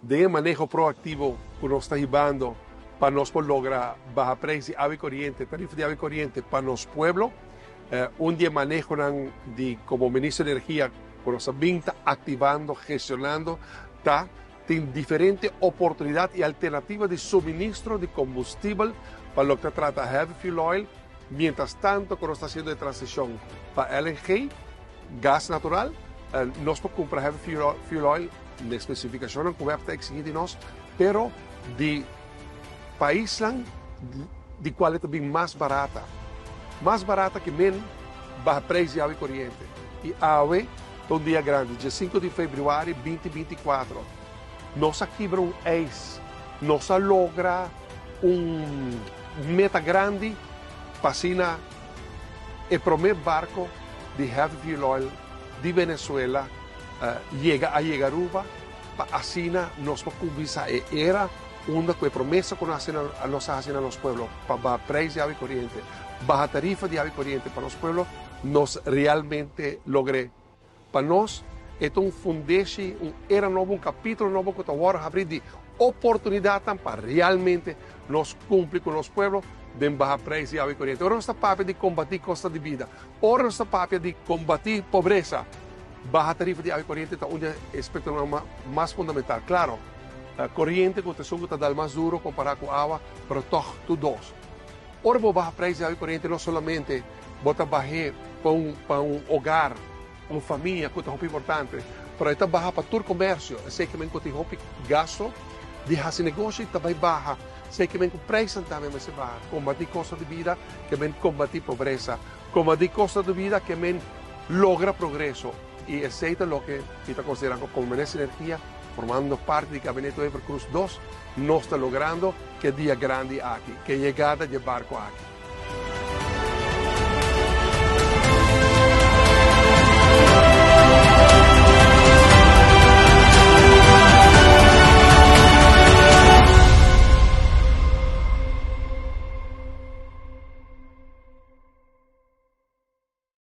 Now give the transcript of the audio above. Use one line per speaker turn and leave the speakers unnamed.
Den e maneho proactivo cu nos ta hibando pa nos por logra baha prijs di awa y coriente, tarifa di awa y coriente pa nos pueblo, un di e manehonan di como Minister di Energia cu nos a bin ta activando, gestionando, ta tin diferente oportunidad y alternativa di suministro di combustibel pa loke ta trata heavy fuel oil, mientras tanto cu nos ta haciendo e transicion pa LNG, gas natural, nos por cumpra heavy fuel oil n'e specificacionnan cu web ta exigi di nos, pero di paisnan di cual e ta bin mas barata. Mas barata ke men baha prijs di awe coriente. Y awe ta un dia grandi, dia 5 di februari 2024. Nos a kibra un ijs, nos a logra un meta grandi pa asina e prome barco di heavy fuel oil di Venezuela yega a yega Aruba pa asina nos por cuminsa e era unda cu e promesa cu nos a haci na nos pueblo pa baha prijs di awa y coriente, baha tarifa di awa y coriente pa nos pueblo, nos realmente logr'e. Pa nos e ta un fundeshi, un era nobo, un capitulo nobo cu ta worde habri di oportunidadnan pa realmente nos cumpli cu nos pueblo den baha prijs di awa y coriente. Ora nos ta papia di combati costa di bida, ora nos ta papia di combati pobresa, baha tarifa di awa y coriente ta un di e aspectonan mas fundamental. Claro, coriente cu ta esun cu ta dal mas duro compara cu awa, pero toch tur dos. Ora bo baha prijs di awa y coriente no solamente bo ta bah'é pa un pa un hogar, un famia cu ta hopi importante, pero e ta baha pa tur comercio. Esey ke men cu tin hopi gasto di haci negoshi ta bay baha. Esey ke men cu prijsnan tambe mester baha. Combati costo di bida ke men combati pobresa. Combati costo di bida ke men logra progreso. Y esey ta loke mi ta considera cu como Minister di Energia, formando parti di Gabinete Wever Croes dos, nos ta logrando ke dia grandi aki, ke yegada dje barco aki.